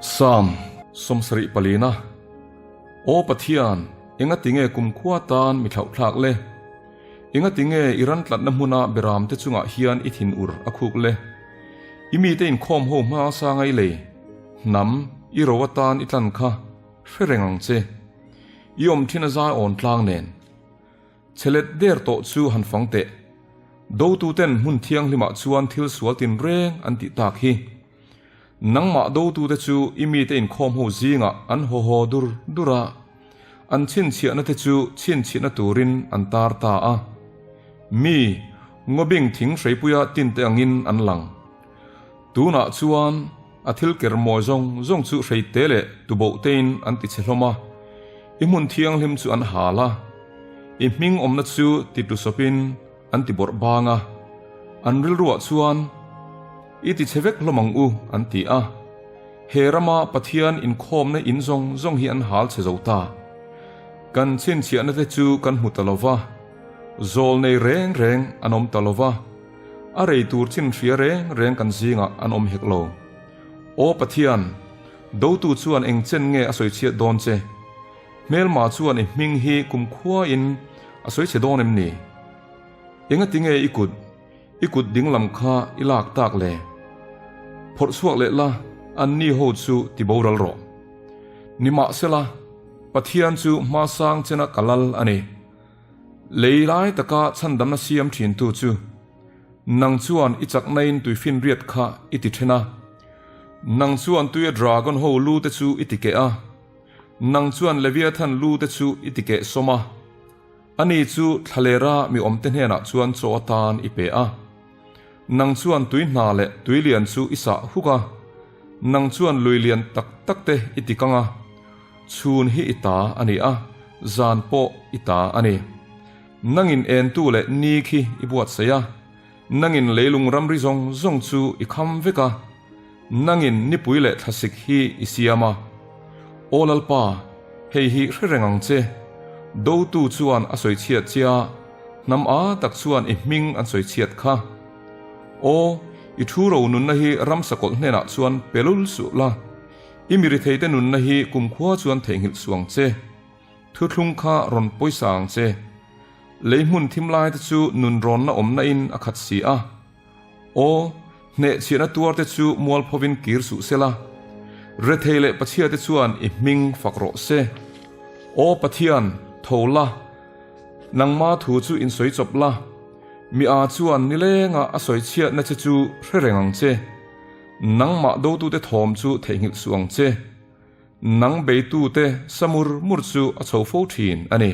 Psalm 74 na Aw Pathian, engatinge kumkhua tan mi thlauhthlak le? Engatinge i ran tlatna hmuna beramte chungah hian i thinur a khuk le? I mite inkhawm ho hma sanga i lei, hnam, i ro atan i tlan kha hre reng ang che. I awm thin a zai awn tlang nen. Chhelet der tawh chu han fang teh. Dotuten hmun thianghlimah chuan thil sual tinreng an tih tak hi. Nangmah dotute chu i mite inkhawm ho zingah an haw haw dur dur a, an chhinchhiahna te chu chhinchhiahna turin an tar ta a. Mi, ngawbing thing hreipuia tinte angin an lang. Tunah chuan a thil ker mawi zawng zawng chu hreite leh tuboh tein an ti chhe hlawm a, i hmun thianghlim chu an hal a, i hming awmna chu ti tlusawpin an ti bawrh bang a, an rilruah chuan, I ti chhe vek hlawm ang u, an ti a. He rama Pathian inkhawmna in zawng zawng hi an hal chhe zo ta. Kan chhinchhiahna te chu kan hmu ta lo va, zawl nei reng reng an awm ta lo va, a rei tur chin hria reng reng kan zingah an awm hek lo. Aw Pathian, dotu chuan eng chen nge a sawi chhiat dawn che? Hmelma chuan i hming hi kumkhuain a sawi chhe dawn em ni? Engatinge i kut, i kut dinglam kha i lak tak le? Phawrh chhuak leh la, anni ho chu ti boral rawh. Nimahsela, Pathian chu hmasang chena ka lal a ni. Lei lai taka chhandamna siam thintu chu, nang chuan i chaknain tuifinriat kha i ti then a. Nang chuan tuia dragon ho lu te chu i ti keh a. Nang chuan Leviathan lu te chu i ti keh sawm a. Ani chu thlalera mi awmte hnenah chuan chaw atan i pe a. Nang chuan tui hna leh tui lian chu i sah huk a. Nang chuan lui lian tak tak te i ti kang a. Chhun hi i ta a ni a, zan pawh i ta a ni. Nangin entu leh ni khi i buatsaih a. Nangin leilung ramri zawng zawng chu i kham vek a. Nangin nipui leh thlasik hi i siam a. Aw Lalpa, hei hi hre reng ang che. Dotu chuan a sawi chhiat che a, hnam a tak chuan i hming an sawi chhiat kha. Aw, i thu ro nunna hi ramsakawlh hnenah chuan pe lul suh la, i miritheite nunna hi kumkhua chuan theihnghilh suh ang che. Thuthlung kha rawn pawisa ang che. Lei hmun thim laite chu nunrawnna awmna in a khat si a. Aw, hnehchhiahna tuarte chu mualphovin kir suh se la, rethei leh pachhiate chuan i hming fak rawh se. Aw Pathian, tho la, nangma thu chu insawi chawp la, mi a chuan nilengah a sawi chhiatna che chu hre reng ang che. Nangmah dotute thawm chu theihnghilh suh ang che. Nang beitute sa mur mur chu a chho fo thin a ni.